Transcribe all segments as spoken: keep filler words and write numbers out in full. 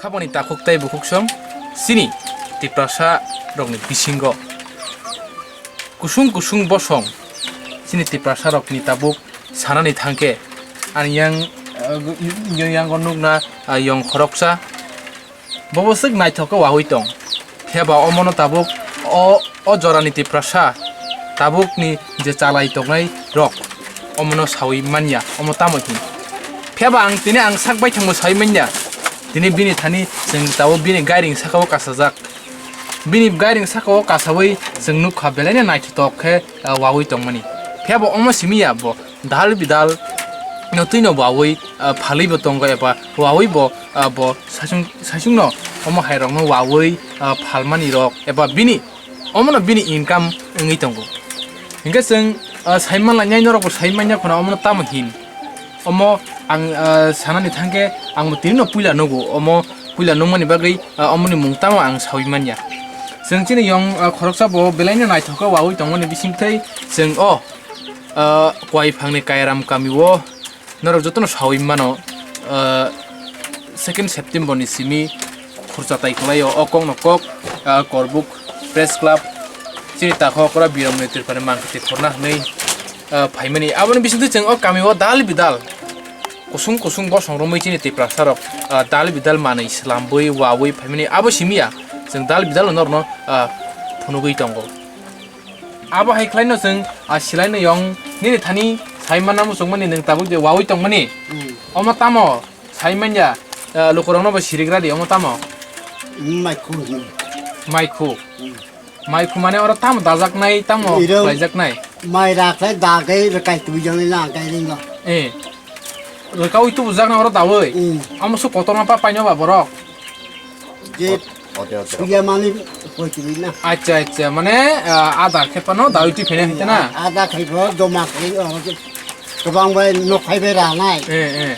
Aboni takhuk tei bukhuksong chini Tiprasa rokni bisingo kusung kusung bosong chini Tiprasa rokni tabuk sanani thangkhe ani yang, eh, yang, yang nukna, ah, yong khoroksa. Bobo swk naithok khe wawi tong. Phiya ba omono tabuk o, o jorani Tiprasa tabukni je chalai tongnai rok omono sawi manya, omo tamo hin. Phiya ba ang tini ang sak baithangbo sawi manya. Tini bini thani chwng tabuk bini gairing saka o kasajak. Bini gairing saka o kasawi chwng nukha belai no naithotok khe, ah, wawi tongmani. Phiya bo omo simi ya bo. Dal bidal no twi no wawi, ah, phalwi bo tongo eba wawi bo, ah, bo saichung, saichung no omo hai rok no wawi, ah, phalmani rok eba bini omo no bini income wngwi tongo. Hinkhe chwng, ah, sai manlai nai norok bo sai manya khuna omo no tamo hin. Omo ang, ah, sanani thangkhe ang bo tini no puila nugo omo puila nukmani bagwi, ah, omo ni mung tamo ang sawi manya. Chwng chini yong, ah, khoroksa bo belai no naithok khe wawi tongmani bising tei chwng o ah, Kwai phangni Kairam kami o norok jotono sawi mano, ah, second September ni simi khurcha tai kwlai o, o kok no kok, ah, Korbuk Press Club chini takhok ora Birom ni Tripura ni mangkhe khorna hwnwi, ah, phaimani. Aboni bisingtwi chwng o kami o dal bidal kusung kusung bosong romwi chini Tiprasa rok, ah, dal bidal manwi swlambwi wawi phaimani. Abo simi ya chwng dal bidal no norokno, ah, phunugwi tongo. Abo hai khlaino chwng, ah, silaino yong nini thani sai manna muchungmani nwng tabuk je wawi tongmani. Hmm. Omo tamo sai manya, ah, lukurokno bo sirigra di, omo tamo? Maikhu hino. Maikhu. Hmm. Maikhu mane oro tamo dajaknai, tamo iro khlaijaknai? Mai rakhlai dagwi rwkai tubui jani na gai ringo. Eh. Rwkaui tubujaknai oro dawi? Hmm. Omo su kotorma pa paino ba borok? Je Ot-, ote, ote. Suya mani koi twi na. Acha, acha, mane, ah, adar khe phano dawi twi phene hite na? Ada khai pho joma khai, oh, kwbang bai nok khai bai ra nai. Eh, eh.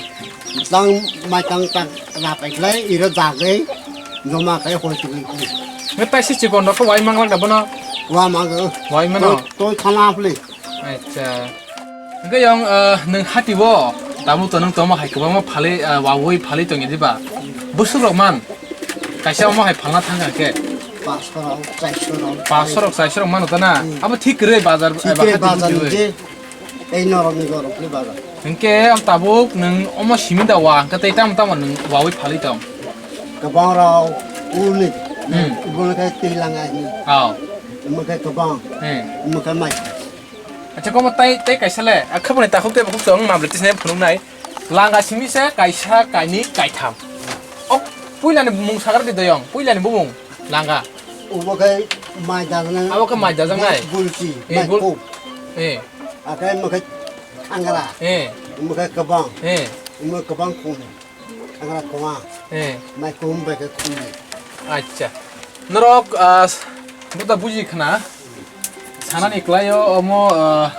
Tang mai tang tang ra pai khlai, iro dagwi joma khai koi twi. Me taisi chikon rok wai manglak da bono? Wa mang. Wai mano? Toi, toi khana phli. Acha. Hwnkhe yong, ah, nwng hati o tabuk to nwng tongma hai kwbangma phalwi, ah, wawi phalwi tongya diba? Bwswk rok man? Kaisa omo hai phalna thang kha khe? Paanso rok, chairso rok. Paanso rok, chairso rok mano ta na? Hmm. Abo thik kwrwi bazar, thik kwrwi bazar ni je, tei norok ni gorok ni bazar. Hwnkhe tabuk nwng omo simi da wa, hwnkhe tei tamo tamo nwng wawi phalwi tong? Kwbang rok, uni, hmm, ibo khe twi langa hini. Oh. Omo khe kwbang. Hmm. Omo khe mai. Acha, komo tai, tai kaisa le, a, khapani takhuk tei bukhuk chwng mamle tisne phunuknai. Langa simi se kaisa, kaini, kaitham. O puilani bumung sagra di doyong, puilani bumung langa. Obo khe mai dajaknai. Abo khe mai dajaknai. Gulchi, eh, mai gul-, kuk. Eh. Akai mo khe khangra. Eh. Mo khe kwbang. Eh. Mo kwbang khum. Khangra kwbang. Eh. Mai khum bai khe khum. Acha. Norok, ah, buda buji khna. Sanani kwlaio omo, ah,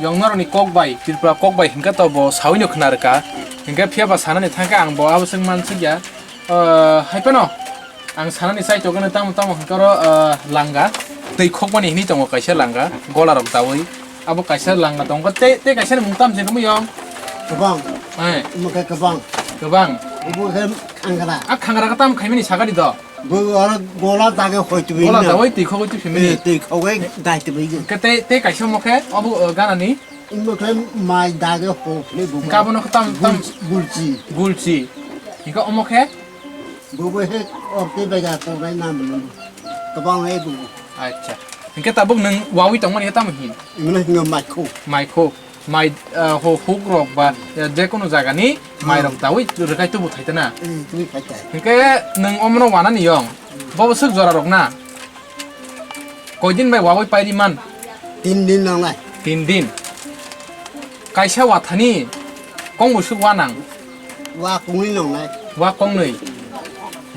yong norokni kok bai, Tripura kok bai hinkhe to bo sawino khna rwkha. Hinkhe phiya ba sanani thangkhe ang bo abo swng mansukya. Ah, hai phano ang sanani chai tongkhe tamo tamo hinkhe oro, ah, langa. Twi khokmani hinwi tongo kaisa langa, gola rok dawi. Abo kaisa langa tongo. Tei, tei kaisa ni mung tamo se kamo yong? Kwbang. Eh. Omo khe kwbang. Kwbang. Obo khe khangra. A khangra khe tamo khaimani sakani do? Bo oro gola dage hoi twi. Gola dawai twi khogoi twi phimani. Eh, twi khogoi dai twi. Ke te, te kaisa mo khe obo, uh, ganani? Imo khe mai dage ho phimani bo. Ka bono khe tam, tam. Gulchi, gulchi. Gulchi. Ika omo khe? Bo bo he orte bega to gai nam nam. Tabang he bo. Acha. Hingke tabuk nang wawi tongmani khe tamo hin? Imo hingo maikho. Maikho. Mai, ah, ho-, huk rok ba, eh, je kono jaga ni mai rok dawi rwkai tubu thai tana. Hmm, twi thai thai. Hingke nwng omono wanani yong. Bobo swk jora rok na. Koi din bai wawi pairi man? Tin din nangnai. Tin din. Kaisa wathani kong bo swk wanang. Wa kongni nangnai. Wa kongnwi.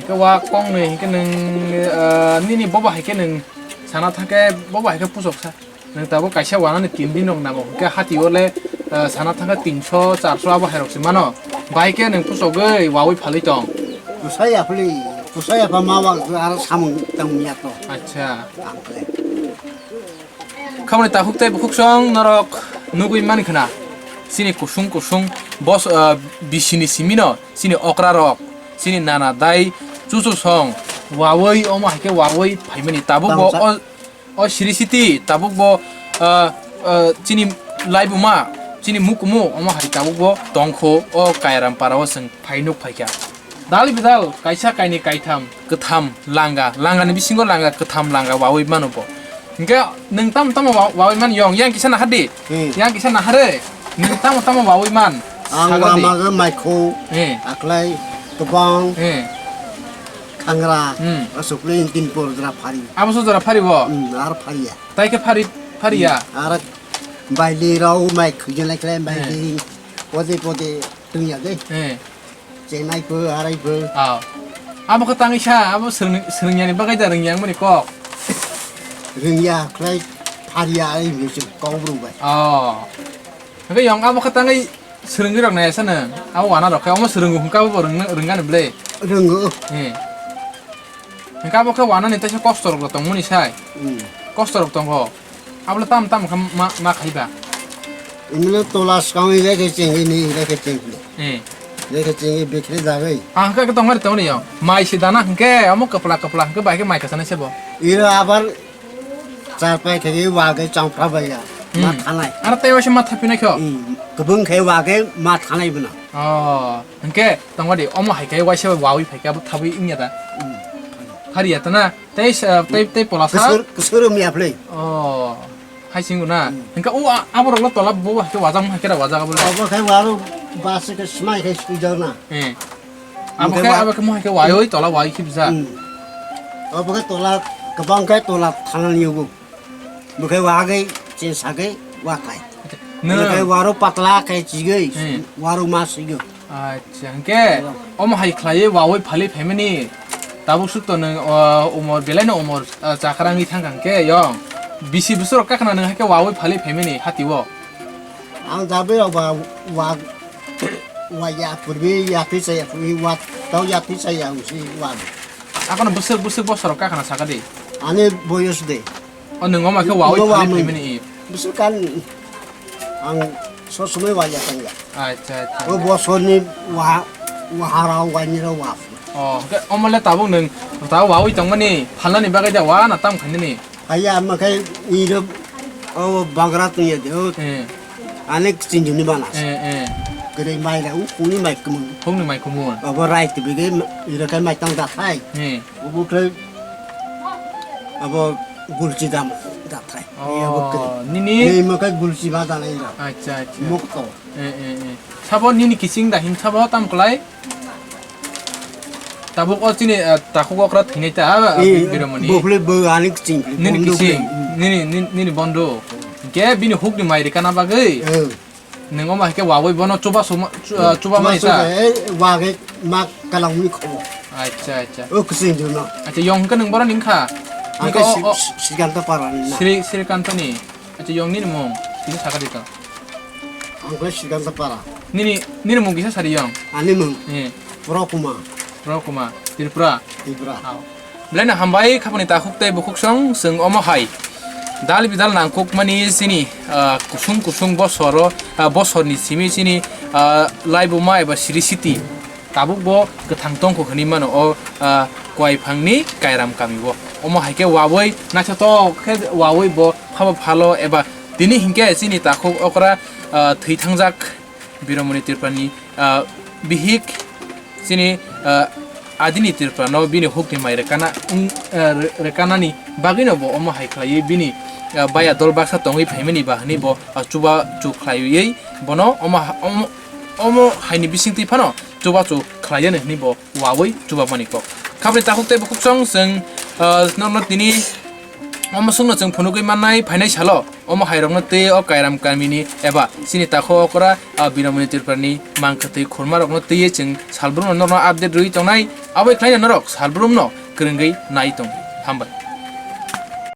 Hingke wa kongnwi hingke nwng, eh, nini bobo hai khe nwng sana thangkhe bobo hai khe pusok sa. Nwng tabuk kaisa wanani tin din rok nango, hwnkhe hati o le, ah, sana thangkhe tinso, charso abo hai rok se mano. Bai khe nwng pusogwi wawi phalwi tong. Pusa ya phali, pusa ya pha ma wa aro samung tang ya to. Acha. Ang khe. Khamani takhuk tei bukhuk song norok nugwi mani khna. Chini kusung kusung bos, ah, bisini simino, chini okra rok. Chini nana dai chuchu song wawi, omo hai khe wawi phaimani. Tabuk bo Tangsa- o, o Sri City, tabuk bo, ah, ah, chini laibuma, chini mukumu, omo hai tabuk bo tongkho o Kairam para o chwng phai nuk phaikha. Dal bidal kaisa kainwi kaitham kwtham langa, langa ni bisingo langa kwtham langa wawi mano bo. Hingke nwng tamo tamo wa-, wawi man yong, yang kisa nahar di. Hmm. Yang kisa nahar e. Nwng tamo tamo wawi man. Ang sago di. Wama ge maikhu, Eh. aklai kebang, Eh. thangra, Hmm. asukle intin por jra phari. Abo so jra phari bo? Hmm, ar phari ya. Tai ke phari, phari ya? Hmm, ar baili rau maikhu je lai khlai baili. Eh. Pode pode tungya de. Eh. Chenai pho, arai pho. Ah. Abo khe tangwi sa, abo swrwng-, swrwngyani bagwi da rwngya wngmani kok. Rwngya, khlai phariya, ai hinwi se kok bru bai. Oh. Hwnkhe yong abo khe tangwi swrwngwi rok nai sa nang. Abo wana rok khe omo swrwngo hwnkhe abo bo rwngna, rwngani ble. Rwngo. Eh. Hwnkhe abo khe wanani teisa kosto rok tongmani sai. Hmm. Kosto rok tongo. Abole tam tam khe ma, ma khaiba. Imile tola swkangwi rekhe chengwi ni rekhe chengwi. Eh. Rekhe chengwi bikre jagwi. Ah, hwnkhe tongmani tongmani yo. Mai se dana hwnkhe amo kwpla kwpla hwnkhe bai khe mai kwchana sebo. Iro abar char pai khe wagwi changphra bai ya. Ma Hmm. thanai. Aro tei waisa ma thapinai kho. Hmm. Kwbwng khe wagwi ma thanai bwna. Oh, hwnkhe tongmani omo hai khe waisa wawi phai khe abo thabwi wngya da. Hmm. Phariya to na. Tei sa, tei, tei pola sa? Kusur, kusur wngya phlwi. Oh, hai singo na. Hmm. Hingke o a-, aborok lo tola bo hai khe wajak mo hai khe wajak abo le. Abo khe waro bas khe smai khe swijak na. Eh. Abo Hingke khe wa- abo khe mo hai khe wai oi tola wai khe bijak. Hmm. Abo khe tola kwbang khe tola thanani yogo. Bo khe wagwi chin sagwi wathai. Nang- Bo khe waro patla khe chigwi Hmm. waro ma sigwi. Acha, hingke omo hai khlaiwi wawi phali phaimani. Tabuk suk to nwng, o, umor belai no umor, ah, chakrangwi thangkha hingke yong. Bisi bwswk rok kakhna nwng hai khe wawi phali phaimani hati o. Ang dabe rok ba wa, wa ya purbi ya phi cha ya purbi wa tau ya phi cha ya usi wa. Akono bwswk bwswk bosor rok kakhna sakha di. Ani boyos de. O, nwng omo khe wawi Omo phali wawi. phaimani i. Bwswk kan ang so somoi wa ya tangya. Acha, acha. O bosorni wa, wa harao wainirao wa. O, hwnkhe omo le tabuk nwng tabuk wawi tongmani phalnani bagwi da wa na tam khainani? Haiya, ama khe iro o bagra tongya de o. Eh. Ani kchingjuni bana. Eh, eh. Kwrwi mai la u kuni mai kwmung. Hukni mai kwmung. Abo rai tibige iro khe mai tang da khai. Eh. Obo khe abo gulchi dam da thai. Oh, abo khe. Nini? Nei mo khe gulchi ba da lai ra. Acha, acha. Mok to. Eh, eh, eh. Sabo nini kising da hin sabo tam klai? Tabuk o chini, eh, takhuk okra thinai ta, ah, Eh, biromoni. Bokhle bo ani kising. Nini kising, nini, nini, nini bondo. Ke bini hukni mai rikana bagwi. Eh. Nwng omo hai khe wawi bono chuba suma, chu-, ah, chuba mani ta? Chuba, eh, wagwi ma kalangni khobo. Acha, acha. O kwswng juna. Acha, yong hwnkhe nwng bono ningkha? Ang Hwnkhe khe o, si-, o, si-, Srikanta Para ni na. Sri, Srikanta ni. Acha, yong nini mung? Kisa sakha di to. Ang khe Srikanta Para. Nini, nini mung kisa sari yong? Ani mung? Eh. Pro Kuma. Pro Kuma, Tripura. Tripura. Belai no hambai khapani takhuk tei bukhuk song chwng omo hai dal bidal nangkuk mani chini, ah, kusung kusung bosoro, ah, bosorni simi chini, ah, laibuma eba Sri City tabuk bo kwthang tongkho hwnwi mano o, ah, Kuaiphangni Kairam kami o. Omo hai khe wawi naithotok khe wawi bo phabo phalo eba tini hinkhe chini takhuk okra, ah, thwi thangjak Biromoni Tripurani, ah, bihik chini, ah, adini Tripura no bini hukni mai rekana, wng, ah, re-, rekanani bagwino bo omo hai khlaiwi bini, ah, baya dol baksa tongwi phaimani ba hwnwi bo, ah, chuba chu khlaiwi bono omo ha-, omo, omo haini bisingtwi phano chuba chu khlaiya hwnwi bo wawi chuba mani kok. Khapni takhuk tei bukhuk song chwng, ah, norno tini omo songno chwng phunugwi mannai phainai salo. Omo hairokno twiwi o Kairam kamini eba chini takhuk okra, ah, Biromoni Tripurani mangkwthwi khurmarokno twiwi chwng salbrumno norno update rwui tongnai, aboni khlaino norok salbrumno kwrwngwi nai tongdi. Hambai.